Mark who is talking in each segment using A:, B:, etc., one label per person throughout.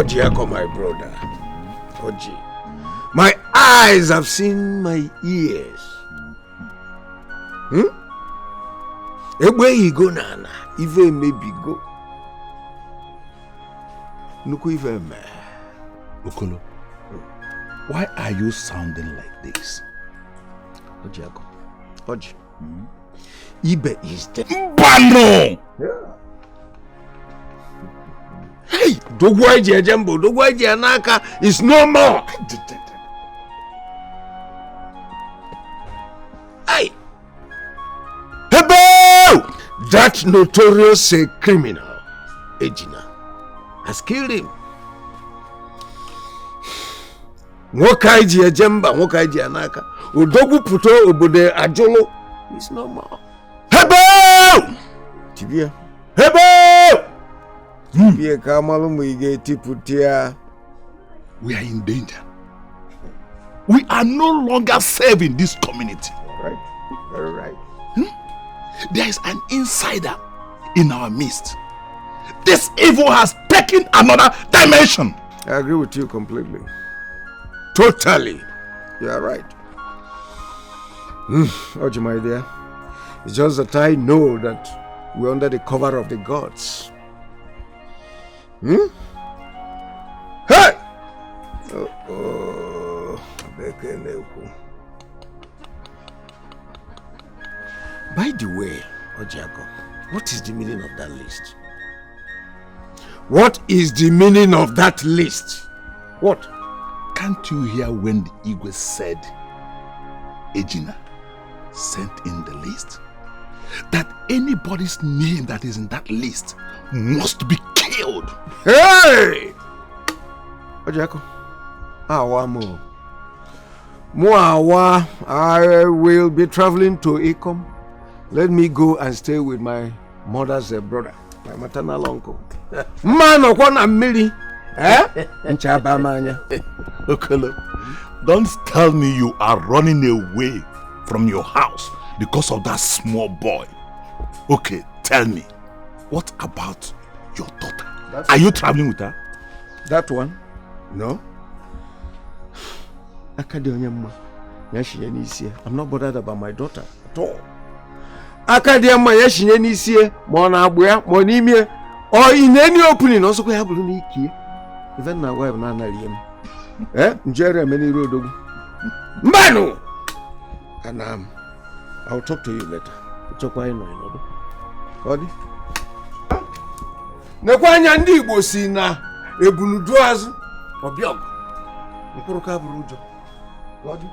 A: Ojiako, my brother. Oji. My eyes have seen my ears. Hmm? Egbe igo na ife emebigo. Nnukwu ife eme.
B: Okolo, why are you sounding like this?
A: Ojiako. Oji. Ibe is dead.
B: Mbano!
A: Yeah. Hey! Dogwu eji eje mba, odogwu eji ya n'aka is no more. Hey! Hebo! That notorious criminal, Ejina, has killed him. Nwoke anyị ji eje mba, nwoke anyị ji ya n'aka. Odogwu pụta obodo ajụlụ is no more.
B: Hebo!
A: Tibia. Hebo! Tibia ka amalụ ma ị ga-etipụta ya.
B: We are in danger. We are no longer safe in this community.
A: Right. Very right.
B: There is an insider in our midst. This evil has taken another dimension.
A: I agree with you completely. Totally. You are right. Oji, my dear. It's just that I know that we're under the cover of the gods. Hmm? Hey! Oh, oh. By the way, Ojiako, what is the meaning of that list? What is the meaning of that list? What?
B: Can't you hear when the Igwe said Ejina sent in the list? That anybody's name that is in that list must be killed.
A: Hey! Ojiako, awa mo. Mo I will be traveling to Ikom. Let me go and stay with my mother's brother, my maternal uncle. Mma nọkwa na mmiri. Eh? Ncha aba m anya.
B: Okolo, don't tell me you are running away from your house because of that small boy. Okay, tell me, what about your daughter? Are you traveling with her?
A: That one? No. Aka dị onye mma, ya shinye n'isi ya. I'm not bothered about my daughter at all. Aka dị mma ya shinye n'isi ya, ma ọ na-agbụ ya, ma ọ n'ime ya. Or in any opening, ọsọkwa ya bụrụ n'ike ya. Even na wife na-anaghị m. Eh? Njere eme n'iru odogwu. Mbanụ! And I'll talk to you later. Ịchọkwa ịnọ ịnọdụ. Ka ọ dị. Nekwa anya ndị Igbo si na ebunudu azụ ọbịa ọgụ. Mkpụrụ ka bụrụ ụjọ. Ka ọ dị.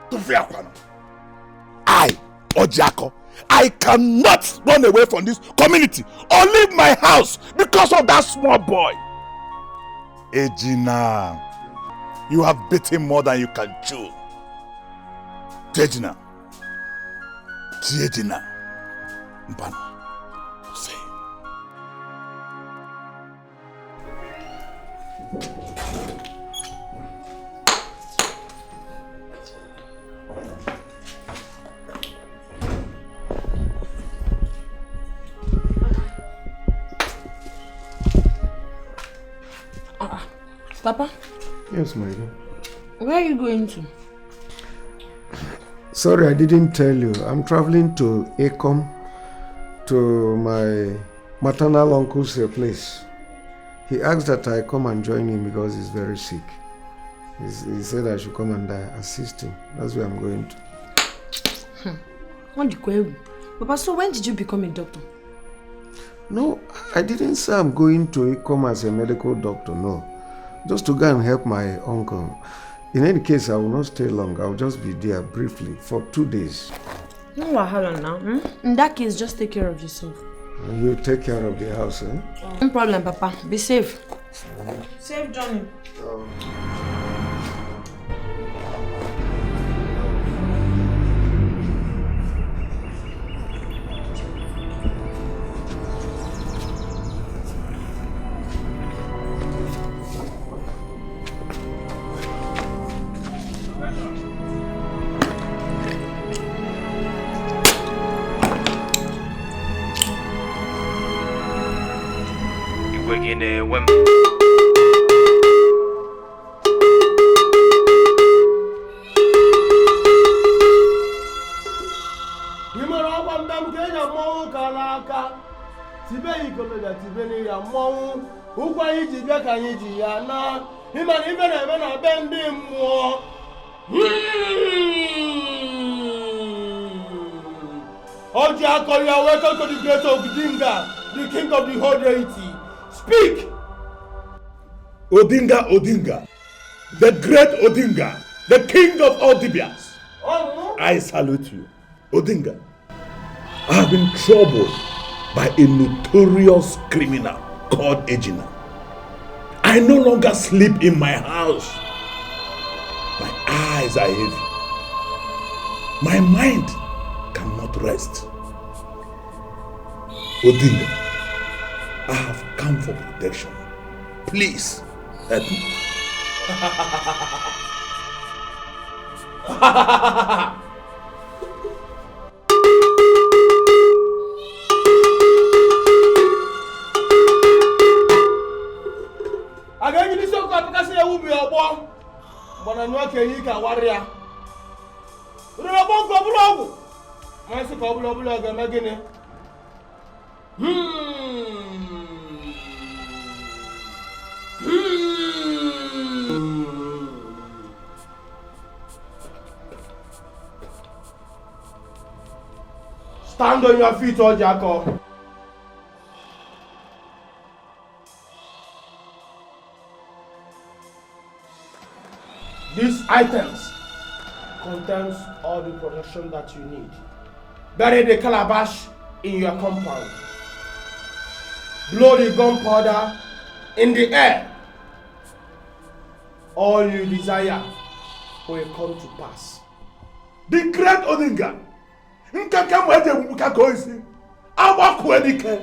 B: Tufiakwana. I, Ojiako, I cannot run away from this community or leave my house because of that small boy. Ejina, you have bitten more than you can chew. Ejina, Ejina, Mbano, say.
C: Papa?
A: Yes, my dear.
C: Where are you going to?
A: Sorry, I didn't tell you. I'm traveling to Ekom, to my maternal uncle's place. He asked that I come and join him because he's very sick. He said I should come and assist him. That's where I'm going to.
C: Papa, so when did you become a doctor?
A: No, I didn't say I'm going to Ekom as a medical doctor, no. Just to go and help my uncle. In any case, I will not stay long. I'll just be there briefly for 2 days.
C: No wahala now. Hmm? In that case, just take care of yourself.
A: And you take care of the house, eh?
C: No problem, Papa. Be safe. Safe journey.
D: Iwe gị na-ewe m.
E: Ị mara ọkwa mbem ka eji mmọnwụ ka n'aka tibe ikolobịa tibe n'iya mmọnwụ ụkwụ anyị ji bịa ka anyị ji ya na ịmara ife na-eme na be ndị mmụọ. Oji Akọya, welcome to the great Odinga, the king of the whole deity. Speak!
B: Odinga Odinga, the great Odinga, the king of all Dibias. I salute you. Odinga, I have been troubled by a notorious criminal called Ejina. I no longer sleep in my house. My eyes are heavy. My mind cannot rest. Odinga, I have come for protection. Please help me.
E: A ga-enyi n'isi ọkụ apịkasị ya wubi ọgbọ mgbana nyụọ ka ehi ka warị ya rụrụ ọgbọ nke ọbụla ọgwụ masị ka ọbụla ọbụla ọ ga-eme gịnị? Stand on your feet, Ojiako. These items contains all the protection that you need. Bury the calabash in your compound. Blow the gunpowder in the air. All you desire will come to pass.
B: The great Odinga, nkeke mweje mkaka oisi, awaku edike,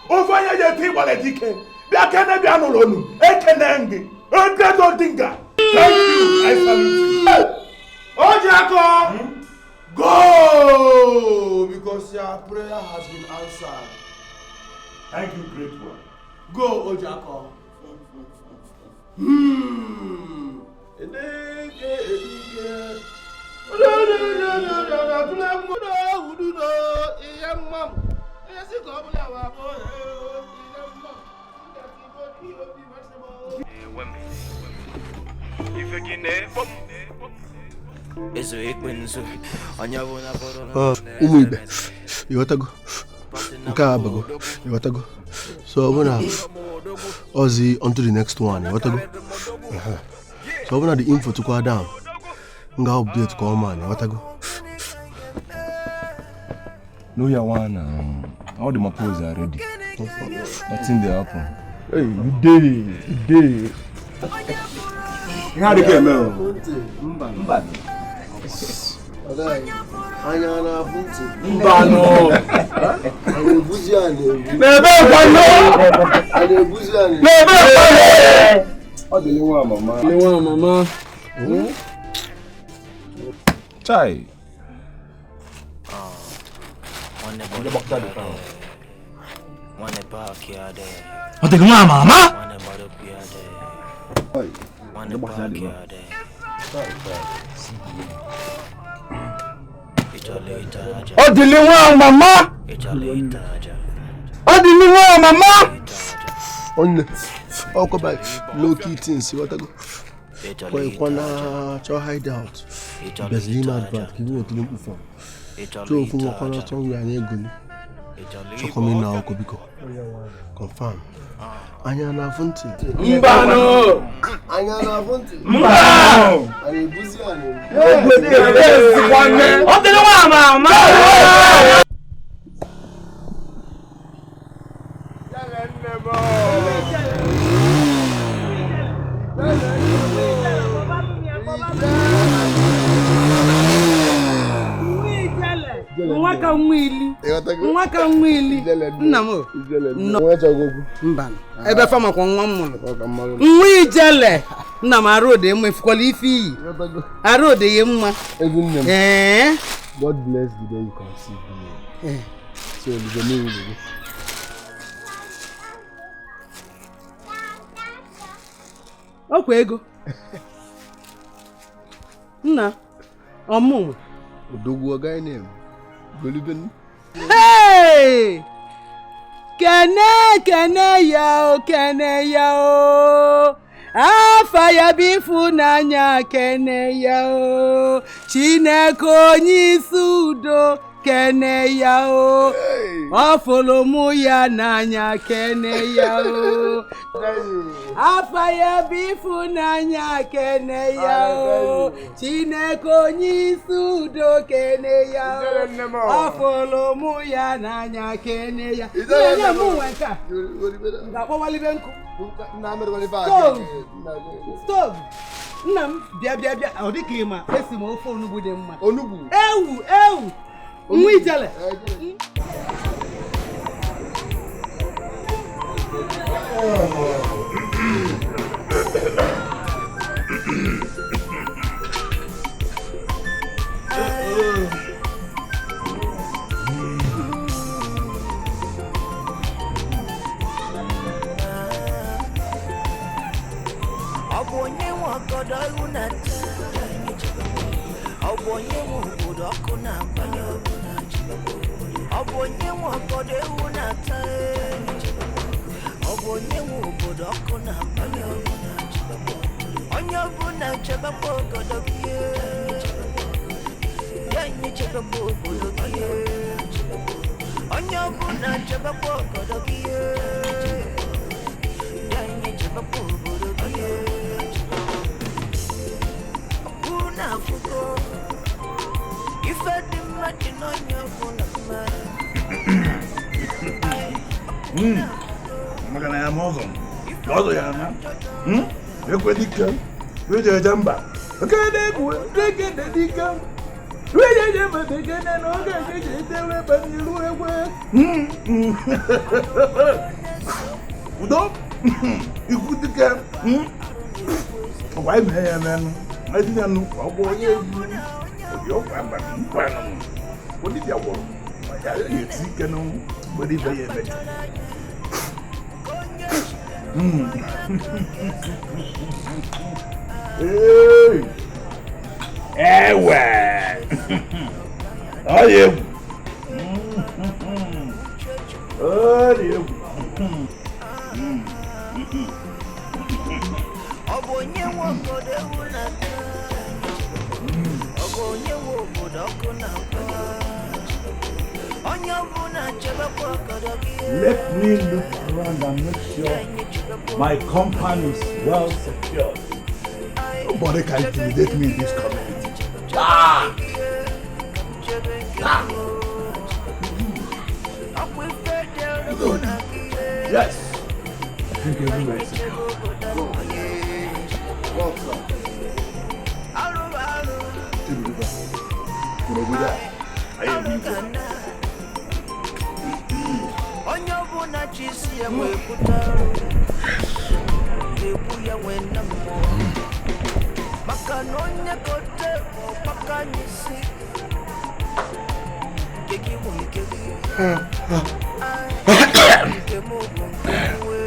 B: ofanye yeti waledike, biakene bianolonu, ekenengi, the great Odinga. Thank you, I salute you.
E: Ojiako, go, because your prayer has been answered.
B: Thank you, great one.
E: Go, Ojiako.
A: Ụmụ ibe, ịghọtago nke a abago, ịghọtago, so ọ bụrụ na ozi onto the next one, ịghọtago, so ọ bụrụ na the info tụkwa down, m ga update ka ọ ma, ịghọtago.
F: No yawana, all the mapos are ready. Nothing dey happen.
A: Hey, you dey, you dey.
F: How dey get me? Mba.
A: Anya na-afụ ntị.
F: Mba no.
A: A na-ebuzi a na-ebu.
F: N'ebe kwano.
A: A na-ebuzi a na-ebu.
F: N'ebe kwano. Ọ dị nwa mama.
G: Nwa mama.
F: Chai. Ọ dị nwa mama. Ọ dị nwa mama. Ọ dị nwa mama.
A: Onye ọkọ by low key things, ịghọtago. Kwa na chọ hide out. Bezili na advert ka iwe otili mkpu fọ. Chọ ofu nwakọ na chọ nri anyị egoli. Chọkọ mi na ọkọ biko. Confirm. Anya na-afụ ntị.
G: Mba no.
A: Anya na-afụ ntị.
G: Mba.
A: A na-ebuzi a na-ebu.
G: Ọ dị nwa mama. Nwaka nwili nna m mba ebe fama kwa nwa m mụrụ nwa ijele nna m arụ ode mma efukwala ife iyi arụ ode ya mma. Ee,
A: God bless the day you conceived me. So the name.
G: Ọkwa ego. Nna, ọmụmụ.
E: Odogwu ọga name. Goliben.
G: Hey! Kene kene ya o, kene ya o. Afa ya bụ ịfụnanya kene ya o. Chineke onye isi udo kene ya o. Ọ fụrụ mụ ya n'anya kene ya o. Afa ya bụ ịfụnanya kene ya o. Chineke onye isi udo kene ya o. Ọ fụrụ mụ ya n'anya kene ya. Nye mụ nwe nke a. M ga-akpọwalibe nkụ. Stove. Nna m bịa bịa bịa ọ dịka ịma esi m ofe onugbu dị mma.
E: Onugbu.
G: Ewu ewu. Nwa ijele.
D: Ọ bụ onye nwe ọgọdọ ihu na-ata, ọ bụ onye nwe obodo ọkụ na-agba, ọ bụ onye nwe ọgọdọ ewu na-ata, ọ bụ onye nwe obodo ọkụ na-agba, onye ọbụla chebekwa ọgọdọ gị, ya anyị chebekwa obodo gị, onye ọbụla chebekwa ọgọdọ gị, ya anyị chebekwa obodo gị. Afugo ife dị mma dị n'onye ọbụla mma.
B: Maka na ya ma ọzọ ọzọ ya na ekwe dike eji eje mba okene egwu ekene dike eje mba ekene na oge eji edewe ebe n'iru egwe udo ikwu dike ọgwa ime ya emenụ. I didn't know what you what did you want? What did you Hey! Ewe! Oh, you! Oh, you!
D: Ọ bụ onye nwe obodo ewu na-ata, ọ bụ onye nwe obodo ọkụ na-agba, onye ọbụla chebekwa ọgọdọ gị.
B: Let me look around and make sure my compound is well secured. Nobody can intimidate me in this community. Ah! Ah! Good. Yes. I think everywhere is secure.
D: Onye ọbụla chi si ya wee pụta egbu ya wee na mmụọ, maka na onye kote ọkpaka n'isi nke gị bụ nke gị, nke m bụ nke m.